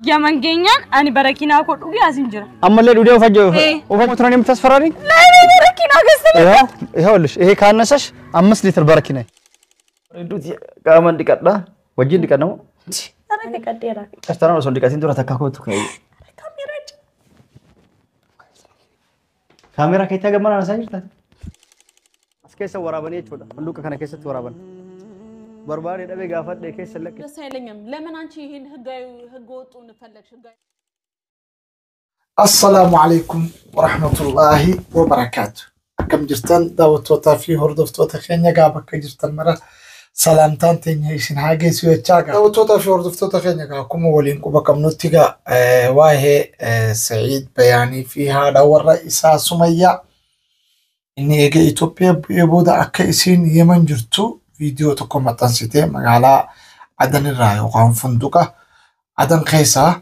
Yaman geenyaan ani barakinaa koo dhugee asin jira. Ammallee dhugee of turan የምታስፈራሪኝ? ለእኔ በረኪና ገዝተህ ይኸው ይኸውልሽ፣ ይሄ ካነሰሽ 5 ሊትር በረኪና qaamaan dhiqadhaa wajjin dhiqannamu. ኧረ ተቀደራ። Kastaraan osoo hin dhiqatin dura takka kootu. ካሜራ። Kaameeraa keetti hagamman anasaa jirta. As keessa waraabanii jechuudha. Hulluuqa kana keessatti waraaban. Barbaadee dhabee gaafadhee keessa lakke. ደስ አይለኝም። ለምን አንቺ ይሄን ህጋዊ ህገ ወጡን ፈለግሽ? ህጋዊ Assalaamu alaikum warahmatullaahi wabarakaatu. Akkam jirtan, daawwattootaa fi hordoftoota keenya? Gaa bakka jirtan mara salaamtaan teenya isin haa geessu jechaa gaa. Daawwattootaa fi hordoftoota keenya, gaa akkuma waliin quba qabnutti gaa waa'ee Sa'iid Bayaanii fi haadha warra isaa Sumayyaa, inni eega Itoophiyaa bu'ee booda akka isiin Yemen jirtu viidiyoo tokko maxxansite, magaalaa Adan irraa yookaan funduqa Adan keessaa.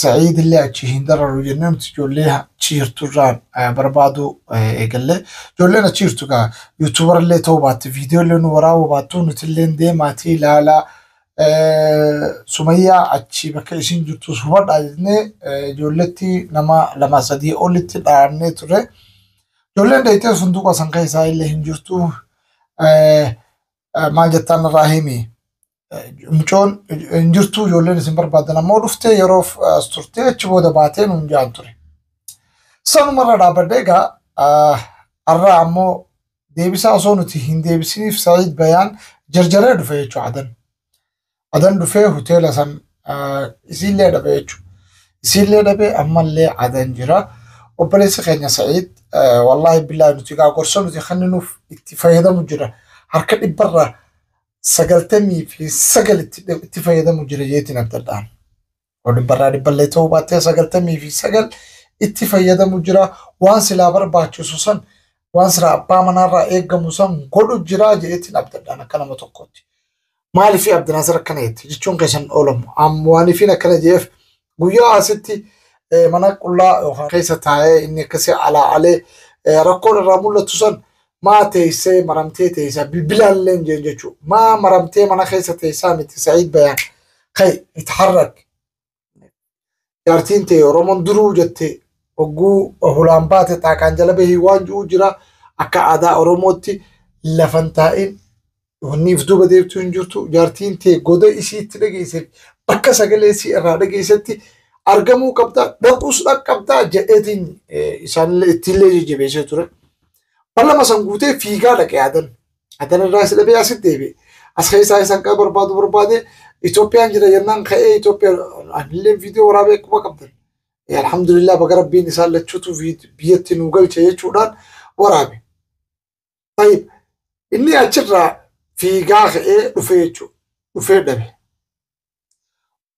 Sa'iid illee achi hin dararu jennee nuti ijoollee achi jirturraan barbaadu eegalle. Ijoolleen achi jirtu gaa YouTuber illee ta'uu baatte, viidiyoo illee nu waraabuu baattu, nuti illee deemaatii ilaalaa, Sumayyaa achi bakka isiin jirtus hubadhaa jennee ijoolletti nama lama sadii olitti dhaabnee ture. Ijoolleen dheeyitee funduqa san keessaa illee hin jirtu. Maal jettaan irraa himi? Mucoon hin jirtu, ijoolleen isin barbaadan ammoo dhuftee yeroof as turtee achi booda baatee nuun jaan ture. Sanumarra dhaabbadhee egaa har'a ammoo deebisaa osoo nuti hin deebisiniif Sa'iid Bayaan jarjaree dhufe jechuudha Adan. Adan dhufee hoteela san isiillee dhabe jechuudha. Isiillee dhabe, ammallee Adan jira. Obboleessi keenya Sa'iid, wallaahi billaahi, nuti egaa gorsa nuti kenninuuf itti fayyadamu jira. Harka 99% itti fayyadamu jira jeetiin abdadhaan. Dhibbarraa dhibballee ta'uu baattee 99 itti fayyadamu jira. Waan silaa barbaachisu san, waan silaa abbaa manaarraa eeggamu san godhu jira jeetiin abdadhaan akka nama tokkotti. Maaliif Abdinaasir akkana jette jechuun keessan oolamu. Waaniifin akkana jeef, guyyaa asitti mana qullaa yookaan keessa taa'ee inni akkasii alaa alee rakkoon irraa mul'atu san, maa teessee maramtee teessaa bilbilaan illee hin jeen jechuudha. Maa maramtee mana keessa teessaa miti, Sa'iid Bayaan. Kai itaharrak. Jaartiin ta'e Oromoon duruu jette, hogguu hulaan baate xaaqaan jala bahii waan ji'u jira, akka aadaa Oromootti lafan taa'in wanni if duuba deebtuu hin jirtu. Jaartiin ta'e goda isiitti dhageesseef bakka sagalee isii irraa dhageessetti argamuu qabda, dhaquus dhaqqabdaa jedheetiin isaanillee ittiillee jajjabeessee ture. Ballama san guutee fiigaa dhaqe Adan. Adan irraa isa dhabee asitti deebi'e. As keessaa isaan qaba barbaadu barbaade, Itoophiyaan jira jennaan ka'ee Itoophiyaa anillee viidiyoo waraabee quba qabdan. Alhamdulillah, baga rabbiin isaan lachuutu biyyatti nu galche jechuudhaan waraabe. Tayyib, inni achirraa fiigaa ka'ee dhufee jechuudha. Dhufee dhabe.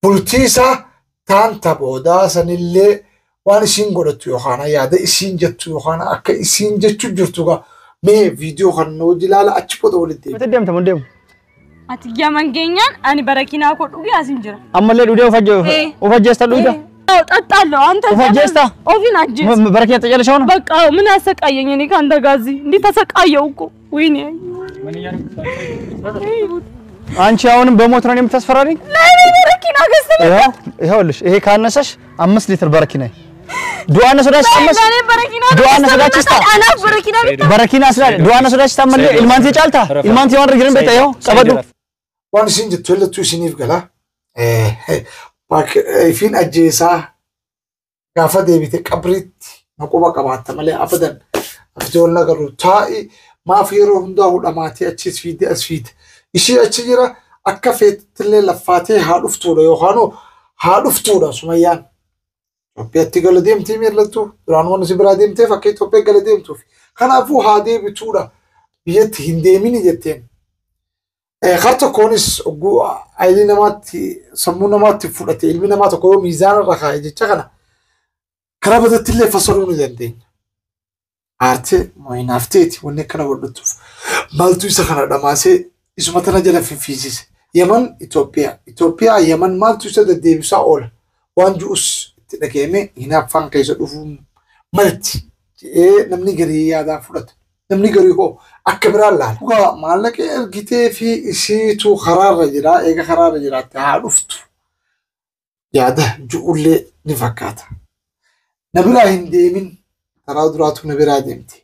Bultii isaa taanta boodaa sanillee waan isiin godhattu yookaan yaada isiin jettu yookaan akka isiin jechuu jirtu gaa mee viidiyoo kan hojii ilaala, achi booda walitti deebi'a. Mata deemta mun deemu. Ati Yaman geenyaan ani barakinaa koo dhugee asin jira. Ammallee dhugdee of ajjeesta dhugda. አዎ እጠጣለሁ። አንተ Of ajjeesta? ኦፊን አጀስ በረኪና ጠጫለሽ አሁን? በቃ ምን አሰቃየኝ? እኔ ከአንተ ጋር እዚህ እንዴት ተሰቃየው እኮ፣ ወይኔ። አንቺ አሁንም በሞት ነው የምታስፈራሪኝ? ለእኔ በረኪና ገዝተህ ይኸው ይኸውልሽ፣ ይሄ ካነሰሽ 5 ሊትር በረኪና du'aan sodaachisa. ለእኔ በረኪና Du'aan sodaachista? Anaaf በረኪና bitta. Barakina sila du'aan sodaachista, ammallee ilmaan tee caalta, ilmaan tee waan argitan beekta, ይኸው qabadhu. Waan isiin jettu illattuu isiniif gala. Ifiin ajjeesaa, gaafa deebite qabriitti naquba qabaatta malee abadan afitoon nagaru taa'i, maaf yeroo hundaa hudhamaatee achis fiide as fiide, ishii achi jira akka feetettillee laffaatee haa dhuftuudha yookaan haa dhuftuudha Sumayyaan. Itoophiyaatti gala deemtee miillattu duraan waan isin biraa deemteef akka Itoophiyaa gala deemtuuf. Kanaafuu haa deebituudha, biyyatti hin deemini jetteen. Kar tokkoonis ogguu ayilii namaatti sammuu namaatti fudhate, ilmi namaa tokko yoo miizaana irra kaa'e jecha kana karaa badatti illee fassaruu ni dandeenya. Aartee moo'inaafteeti wanni akkana godhatuuf maaltu isa kana dhamaasee isuma tana jala fiffiisise. Yaman Itoophiyaa, Itoophiyaa Yaman, maaltu isa deddeebisaa oola waan ji'us itti dhaga'ame, hinaaffaan keessa dhufuu malti jedhee namni garii yaadaa fudhata. Namni garii hoo akka biraan laala. Dhugaa maallaqa ergitee fi isiitu karaarra jira, eega karaarra jiraatte haa dhuftu. Yaada ju'ullee ni fakkaata. Na biraa hin deemin karaa duraatu na biraa deemte.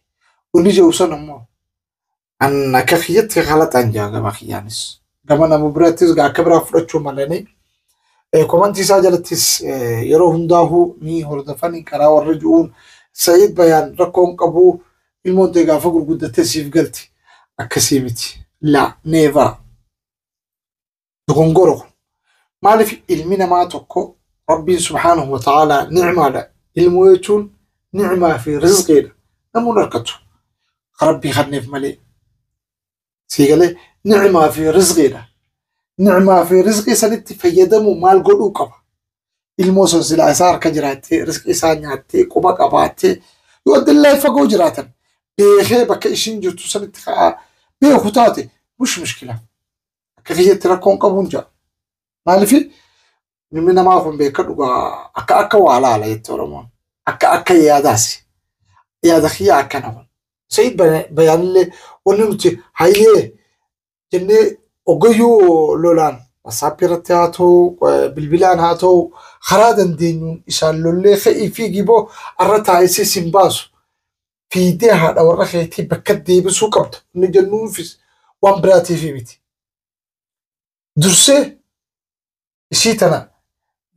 Wanni jedhu san ammoo an akka kiyyatti halaxaan jaa gama kiyyaanis. Gama nama biraattis akka biraa fudhachuu malanii komantii isaa jalattis yeroo hundaa'uu ni hordofanii karaa warra ju'uun Sa'iid Bayaan rakkoon qabu ilmoon ta'e gaafa gurguddattee siif galti. Akkasii miti. Laa never. Dogongoro kun. Maaliif ilmi namaa tokko Rabbiin subhaanahu wa ta'aalaa ni'maadha. Ilmoo jechuun ni'maa fi rizqiidha. Namoonni harkatu. Rabbii kanneef malee. Sii galee ni'maa fi rizqiidha. Ni'maa fi rizqii sanitti fayyadamu maal godhuu qaba? Ilmoo sun silaa isaa harka jiraattee rizqii isaa nyaattee quba qabaattee yoo addillaa fagoo jiraatan beekee bakka ishiin jirtu sanitti ka'aa beeku taate mush mushkila. Akka kiyyatti rakkoon qabuun jira. Maaliif ilmi namaa kun beeka dhugaa akka akka waa laala jette Oromoon. Akka akka yaadaasi. Yaada kiyya akkana kun. Sa'iid Bayaanillee wanni nuti hayyee jennee ogayyuu lolaan WhatsApp irratti haa ta'u bilbilaan haa ta'u karaa dandeenyuun isaan lollee ka'ii fiigii boo arra taa'isee sin baasu. Fiidee haadha warra keetii bakka deebisuu qabdu. Inni jennuufis waan biraatiif miti. Dursee ishii tana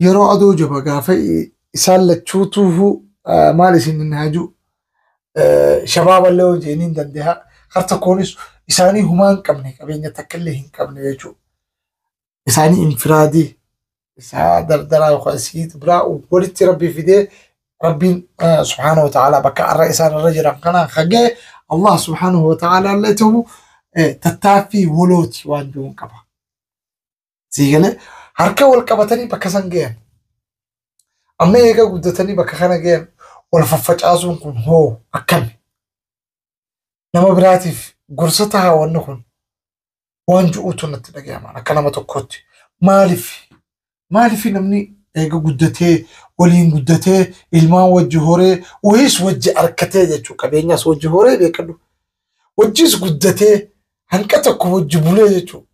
yeroo aduu jaba gaafa isaan lachuutuufu maal isin hin haaju shabaaballee hojii hin dandeeha. Har tokkoonis isaanii humaa hin qabne qabeenya takka illee hin qabne jechuudha. Isaanii infiraadii isaa dardaraa yookaan isii biraa walitti rabbi fidee rabbiin subhaanahu wa ta'aalaa bakka arra isaan irra jiran kanaan hagee Allah subhaanahu wa ta'aalaa illee ta'u tattaaffii walooti waan jiruun qaba. Sii galee harka wal qabatanii bakka san gahan. Amma eega guddatanii bakka kana gahan wal faffacaasuun kun hoo akkami? Nama biraatiif gorsa tahaa wanni kun waan ju'uutu natti dhaga'ama akka nama tokkootti. Maaliif? Maaliif namni eega guddatee waliin guddatee ilmaan wajji horee wayiis wajji harkatee jechuudha qabeenyaas wajji horee beekadhu. Wajjis guddatee hanqa tokko wajji bulee jechuudha.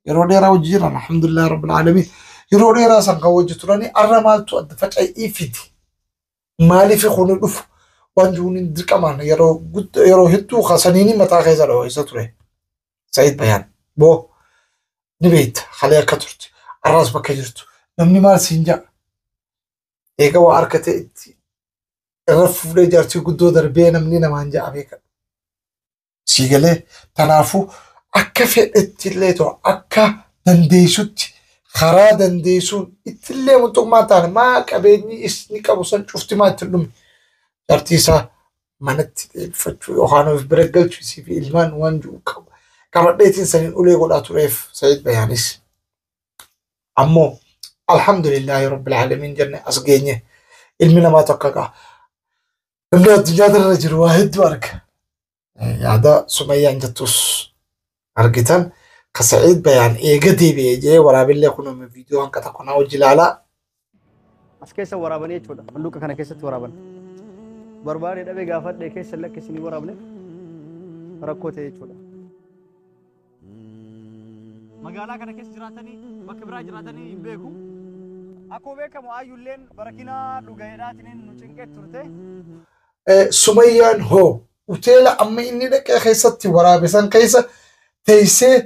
Yeroo dheeraa wajji jiran alhamdulillah rabbil aalamiin. Yeroo dheeraa san kan wajji turanii arra maaltu adda faca'ii fidi. Maaliif kuni dhufu waan jiruun hin dirqamaan yeroo hedduu kasaniini mataa keessa dho'isa ture. Sa'iid Bayaan boo ni beekta halee akka turte arraas bakka jirtu namni maal siin ja'a. Eega waa harkatee itti irra fuudhee jaartii guddoo darbee namni namaan ja'a beeka. Sii galee tanaafuu akka fedhetti illee ta'u akka dandeessutti karaa dandeessuun ittillee muxummaa taane maa qabeenyi isni qabu san cufti maa itti dhumne. Jaartii isaa manatti deebifachuu yookaan of bira galchuu isii fi ilmaan waan jiru qabu. Qabadheetiin saniin ulee godhaa tureef Sa'iid Bayaanis. Ammoo alhamdulillahi rabbil aalamiin jenne as geenye ilmi namaa tokko qaba. Namni addunyaa irra jiru waa hedduu arga. Yaada Sumayyaan jettus argitan ka Sa'iid Bayaan eega deebi'ee jee waraabillee kun viidiyoo hanqa tokko naa hojii ilaalaa. As keessa waraabanii jechuudha. Sanduuqa kana keessatti waraaban. Barbaadee dhabee gaafadhee keessa lakkisinii waraabne rakkoo ta'e jechuudha. Magaalaa kana keessa jiraatanii bakka biraa jiraatanii hin beeku. Akkuma beekamu ayyulleen barakinaa dhugaadhaatiin nu cinqee turte. Sumayyaan hoo hoteela amma inni dhaqee keessatti waraabe san keessa teessee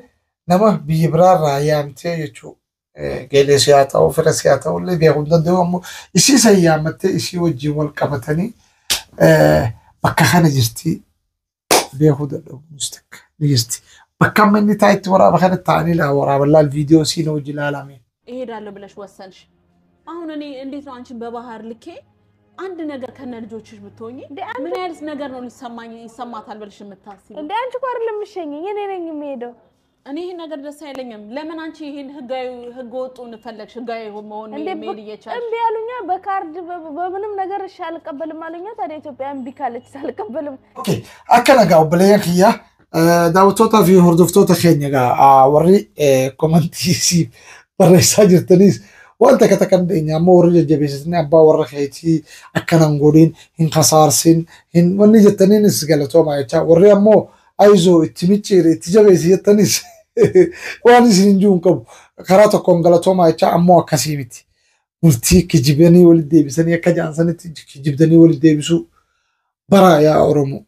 nama biyya biraarraa yaamtee jechuudha. Geelees haa ta'u firas haa ta'u illee beekuu hin danda'u ammoo ishii san yaammattee ishii wajjin wal qabatanii bakka kana jirti beekuu dadhabuunis takka ni jirti. Bakka amma inni taa'etti waraaba kana taa'anii laa waraaban laal viidiyoo siin hojii ilaalame. እሄዳለሁ ብለሽ ወሰንሽ። አሁን እኔ እንዴት ነው አንቺን በባህር ልኬ አንድ ነገር ከነ ልጆችሽ ብትሆኚ ምን አይነት ነገር ነው ሊሰማኝ ይሰማታል ብለሽ የምታስቢው? እንደ አንቺ እኮ አይደለም የምትሸኚኝ፣ እኔ ነኝ የምሄደው። እኔ ይሄን ነገር ደስ አይለኝም። ለምን አንቺ ይሄን ህጋዊ ህገ ወጡን ፈለግሽ? ህጋዊ መሆን እንዴ መሄድ እየቻልሽ እምቢ አሉኛ። በካርድ በምንም ነገር እሺ አልቀበልም አሉኛ። ታዲያ ኢትዮጵያ እምቢ ካለች አልቀበልም። Okay, akkana gaa obboleeyyan kiyya daawwattoota fi hordoftoota keenya gaa warri komantii siif barreessaa jirtanis waan takka takka hin dheenye ammoo warri jajjabeessitanii abbaa warra keetii akkana hin godhin hin kasaarsin hin wanni jettaniinis galatoomaa jechaa warri ammoo ayizoo itti micciire itti jabeessi jettanis waan isin hin jiru hin qabu karaa tokkoon galatoomaa jechaa ammoo akkasii miti. Bultii kijibanii walitti deebisanii akka jaansanitti kijibdanii walitti deebisuu bara yaa Oromoo.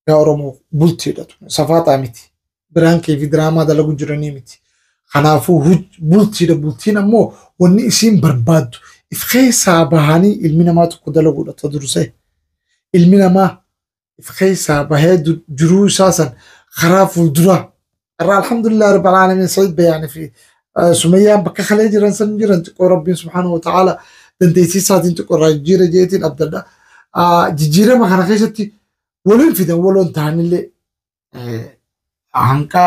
Yaa Oromoo bultiidha tun safaaxaa miti. Biraan kee fi diraamaa dalagu jiranii miti. Kanaafuu bultiidha. Bultiin ammoo wanni isiin barbaaddu if keessaa bahanii ilmi namaa tokko dalaguudha ta dursee. Ilmi namaa if keessaa bahee jiruu isaa san karaa fuulduraa. Irraa alhamdulillah rabbil aalamiin Sa'iid Bayaanii fi Sumayyaan bakka kalee jiran san jiran xiqqoo Rabbiin subhaanahu wa ta'ala dandeettii isaatiin xiqqoo irraa jijjiira jeetiin abdadha. Jijjiirama kana keessatti waliin fidan waloon ta'anillee hanqa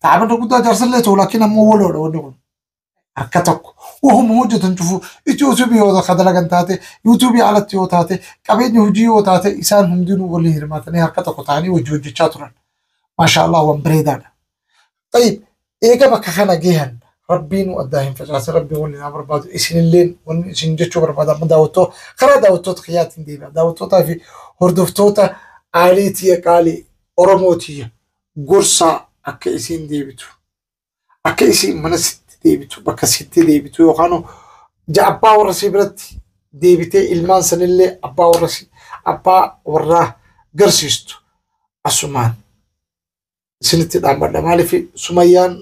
taa'abata guddaa jaarsallee ta'u laakiin ammoo waloodha wanni kun. Harka tokko wahuma hojjetan cufu yuutuubii yoo ka dalagan taate yuutuubii alatti yoo taate qabeenya hojii yoo taate isaan hundinuu waliin hirmaatanii harka tokko ta'anii hojii hojjechaa turan. Maasha Allah waan bareedaadha. Tayyib eega bakka kana geehan Rabbiin addaa hin facaasin Rabbiin waliin haa barbaadu isinilleen wanni isin jechuu barbaada amma daawwattoo karaa daawwattoota kiyyaatiin deebi'a daawwattootaa fi hordoftoota aalii tiyya qaalii Oromoo tiyya gorsaa akka isiin deebitu akka isiin mana sitti deebitu bakka sitti deebitu yookaan ja abbaa warra sii biratti deebitee ilmaan sanillee abbaa warra abbaa warraa garsiistu asumaan isinitti dhaabbadha. Maaliif Sumayyaan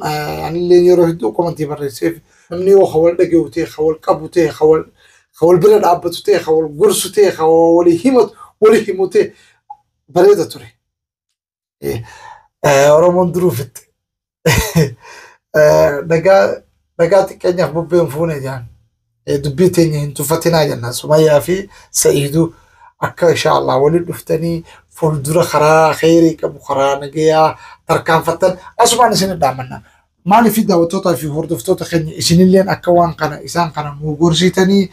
anillee yeroo hedduu komantii barreesseef namni yoo hawal dhaga'u ta'e, hawal qabu ta'e, hawal bira dhaabbatu ta'e, hawal gorsu ta'e, hawal walii himatu walii himu ta'e bareeda ture. Oromoon duruu fitte. Dhagaa xiqqeenyaaf bubbeen fuune jaan. Dubbii teenya hin tuffatinaa jenna. Sumayyaa fi Sa'iiduu akka insha Allah waliin dhuftanii fuuldura karaa kheyrii qabu karaa nagayaa tarkaanfattan asumaan isin dhaamanna. Maaliif daawwattootaa fi hordoftoota keenya isinilleen akka waan kana isaan kana nuu gorsitanii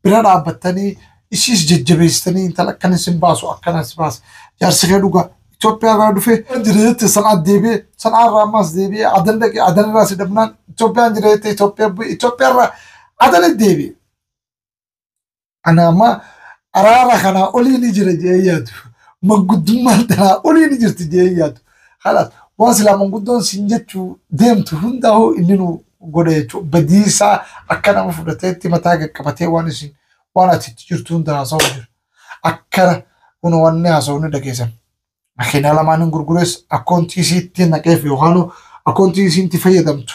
bira dhaabbattanii isiis jajjabeessitanii intala akkana isin baasu akkana isin baasa. Jaarsi kee dhugaa Itoophiyaa irraa dhufee jira jette Sanaa deebi'ee Sanaa irraa ammas deebi'ee Adan dhaqee Adan irraa si dhabnaan Itoophiyaan jira jette Itoophiyaa bu'e Itoophiyaa irraa Adan deebi'e. Ana amma araara kanaa olii ni jira jedhee yaadu. Manguddummaan tanaa olii ni jirti jedhee yaadu. Kalaas waan silaa manguddoon siin jechuu deemtu hundaa'uu inni nu godha jechuudha. Badiisaa akka nama fudhateetti mataa qaqqabatee waan isin waan ati itti jirtu hunda haasa'u jiru. Akkana kun wanni haasa'u ni dhageessan. Makiinaa lamaan hin gurgures akkoontii isiitti naqeef yookaan akkoontii isiitti fayyadamtu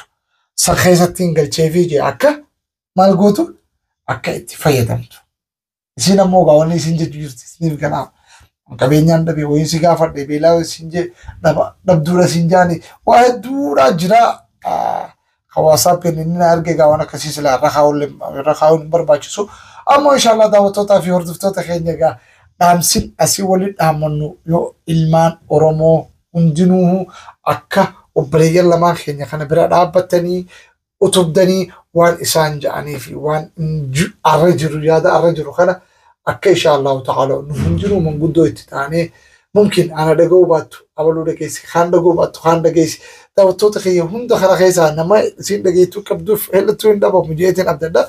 san keessatti hin galcheefii jee akka maal gootu akka itti fayyadamtu. Isiin ammoo gaa wanni isiin jechuu jirti isiniif galaa. Qabeenyaan dhabe wayii si gaafadhe beelaa isiin jee dhabduudha isiin jaani waa hedduudha jira. Hawaasaa inni na arge gaa waan akkasii silaa irra kaa'uun hin barbaachisu. Ammoo inshallah daawwattootaa fi hordoftoota keenya gaa dhaamsin asii waliin dhaamannu yoo ilmaan Oromoo hundinuu akka obboleeyyan lamaan keenya kana bira dhaabbatanii utubdanii waan isaan ja'anii fi waan arra jiru yaada arra jiru kana akka insha Allahu ta'ala nu hundinuu manguddoo itti taanee mumkin ana dhaga'uu baattu abaluu dhageessi kaan dhaga'uu baattu kaan dhageessi daawwattoota kiyya hunda kana keessaa nama isiin dhageettuu qabduuf heellattuu hin dhabamu jeetiin abdadha.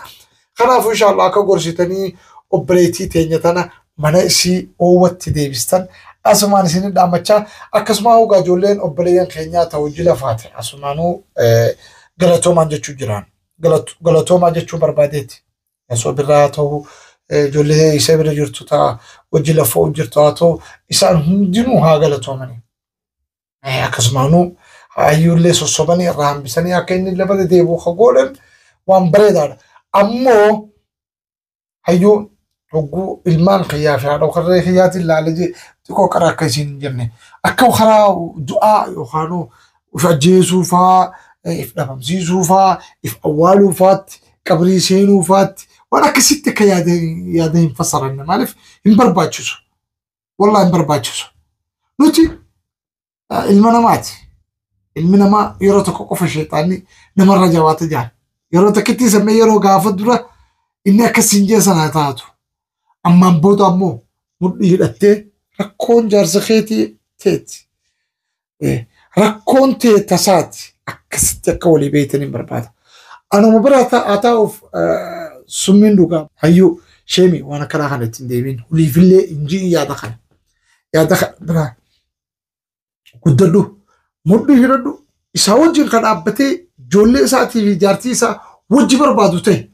Kanaafuu insha Allah akka gorsitanii obboleettii teenya tana mana isii oowwatti deebistan asumaan isin dhaammachaa akkasuma hogaa ijoolleen obboleeyyan keenyaa ta'u hojii lafaate asumaanuu galatoomaan jechuu jiraan galatoomaa jechuu barbaadeeti. Osoo birraa haa ta'u ijoollee isa bira jirtu ta'a hojii lafoo jirtu haa ta'u isaan hundinuu haa galatoomanii. Akkasumaanuu hayyuullee sossobanii irraa hambisanii akka inni lafa deebi'u ka godhan waan bareedaadha. Ammoo hayyuun hogguu ilmaan kiyyaa fi haadha karree kiyyaatiin ilaalee jee xiqqoo qara akka isiin hin jenne akka karaa du'aa yookaan of ajjeesuu faa if dhabamsiisuu faa if awwaaluu faatti qabrii seenuu faatti waan akkasitti akka yaada hin fassaranne maaliif hin barbaachisu. Wallaahi hin barbaachisu. Nuti ilma namaati. Ilmi namaa yeroo tokko qofa sheexaanni namarra jabaata jaan. Yeroo takkitti sammee yeroo gaafa dura inni akkasiin jee sana taatu. Ammaan booda ammoo mudhii hidhattee rakkoon jaarsa keetii teeti. Rakkoon tee tasaati. Akkasitti akka walii beektan hin barbaada. Anuma bira haa taa'uuf summiin dhugaa hayyuu sheemi waan akkanaa kana ittiin deebiin huliifillee injii yaada kana. Yaada kana biraa guddadhu mudhii hidhadhu isaa wajjin kan dhaabbatee ijoollee isaatii fi jaartii isaa wajji barbaadu ta'e.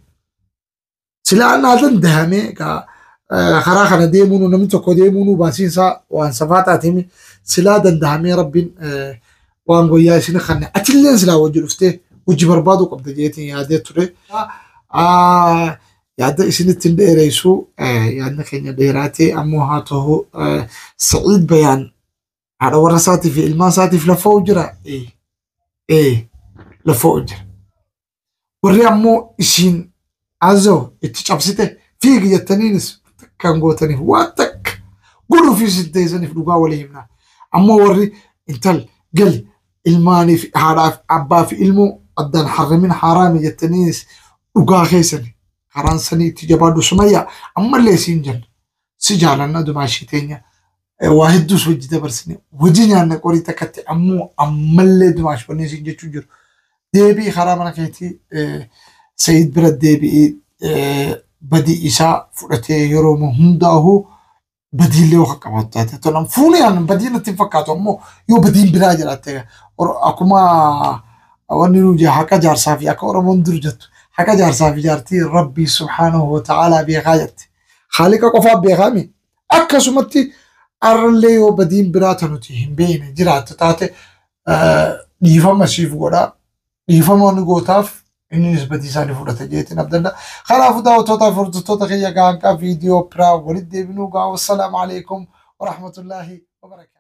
Silaa naa dandahame egaa karaa kana deemuun namni tokko deemuun baasiin isaa waan safaa taatemi silaa dandahamee rabbiin waan guyyaa isin kanne atilleen silaa wajji dhuftee hojii barbaadu qabda jeetiin yaadee ture. Yaada isinitti hin dheeressu yaadni keenya dheeraatee ammoo haa ta'u Sa'iid Bayaan haadha warra isaatii fi ilmaan isaatiif lafoo jira. Lafoo jira. Warri ammoo isiin azoo itti cabsite fiigi jettaniinis kan gootaniif waan takka godhuufis hin teessaniif dhugaa walii himna. Ammoo warri intal gali ilmaaniif haadhaaf abbaa fi ilmoo addaan harramin haraami jettaniinis dhugaa keessani karaan sanii itti jabaadhu Sumayyaa ammallee siin jenna. Si jaalanna dumaashii teenya waa hedduus wajji dabarsine wajji nyaanna qorii takkatti ammoo ammallee dumaash wanni siin jechuu jiru. Deebii karaa mana keetii Sa'iid bira deebi'ee badii isaa fudhatee yeroo hundaa'u badiillee yoo qabaatu taate tolan fuunee badii natti hin fakkaatu ammoo yoo badiin biraa jiraatte akkuma wanni nu jee haqa jaarsaa fi akka Oromoon dur jettu haqa jaarsaa fi jaartii Rabbii subhaanahu wa ta'aalaa beekaa jette. Haaliqa qofaa beekaami akkasumatti arrallee yoo badiin biraa ta nuti hin beekne jiraattu taate dhiifama siif godhaa dhiifama ni gootaaf innis badii isaanii fudhata jeetiin abdalla. Kanaafuu daawwattootaa fi hordoftoota kiyya gaanqaa viidiyoo biraa walitti deebinuu gaa wassalaamu alaikum warahmatullaahi wabarakaatu.